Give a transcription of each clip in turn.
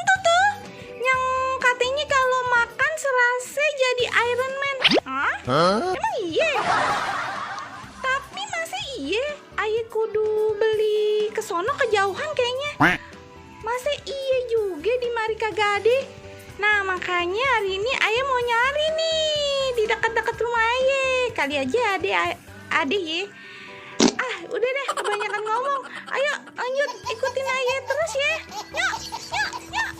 tuh yang katanya kalau makan serasa jadi Iron Man. Hah? Emang iya? Tapi masa iya? Aye kudu beli kesono kejauhan kayaknya. Masa iya juga di Marika Gade? Nah makanya hari ini Aye mau nyari nih di dekat-dekat rumah Aye. Kali aja ade ya. Udah deh kebanyakan ngomong. Ayo lanjut ikutin Aye terus ya. Yuk, yuk, yuk, yuk.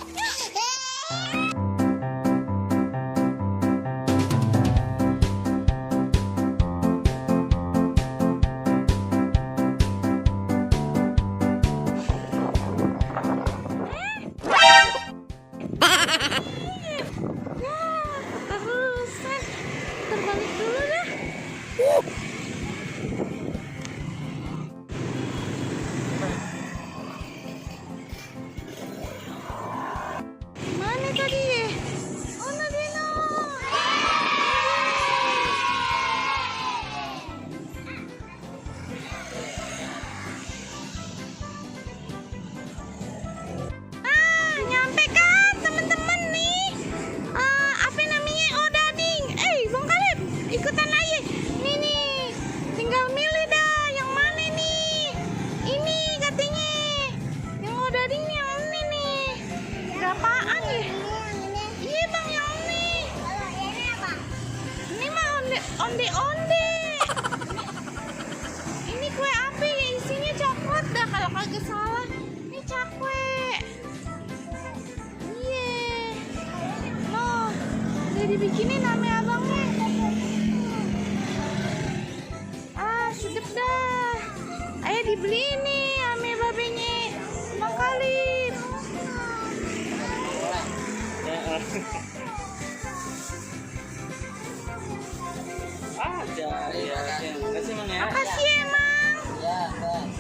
Terusan terbalik dulu dah. Mana tadi ya? Oh Nadino. Nyampe kan teman-teman nih. Apa namanya? Oh Dading. Bang Kaleb, ikutan aja. Nih. Tinggal milih dah yang mana nih. Ini katanya. Yang oh Dading yang ini nih. Berapaan ya? Iya Bang yang ini. Kalau ini apa? Ini mah onde-onde. Ini kue apa ya? Isinya coklat dah kalau kagak salah. Ini cakwe. Iya. Loh, udah dibikinin sama abangnya. Sedep dah. Ayo dibeli nih sama babenya Bang Kalib. Ada, ya. Makasih Mang ya. Makasih emang. Ya, Bang.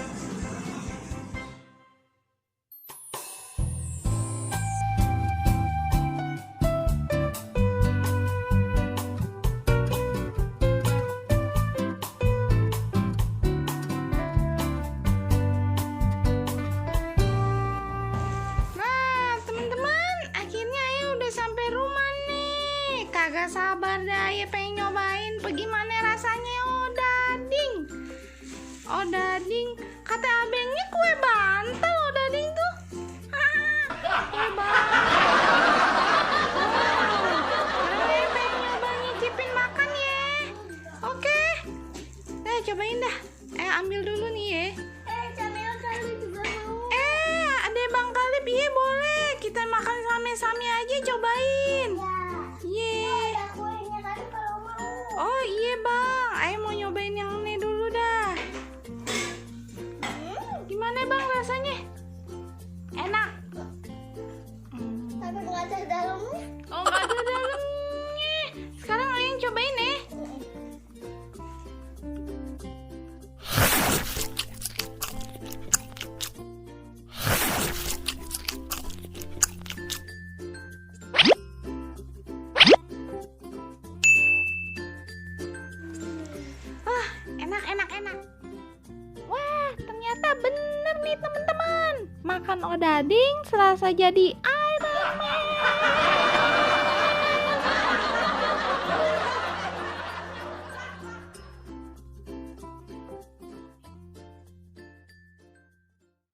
Nah, teman-teman, akhirnya Ayo udah sampai rumah nih. Kagak sabar dah Ayo pengen nyobain bagaimana rasanya odading. Odading, kata abengnya kue bantal odading tuh. Kue bantal. Ayo pengen nyoba nyicipin makan ya. Oke. Cobain dah. Ambil dulu nih ya. Camila kali juga mau. Ada Bang Kalib, iya boleh. Kita makan sami-sami aja cobain. Iya. Ada kuenya kali kalau mau. Oh iya Bang, Ayo mau nyobain yang ini dulu dah. Gimana Bang rasanya? Enak? Tapi nggak ada dalamnya. Oh nggak ada dalamnya. Sekarang Ayo cobain ya. Enak. Wah, ternyata bener nih teman-teman. Makan odading serasa jadi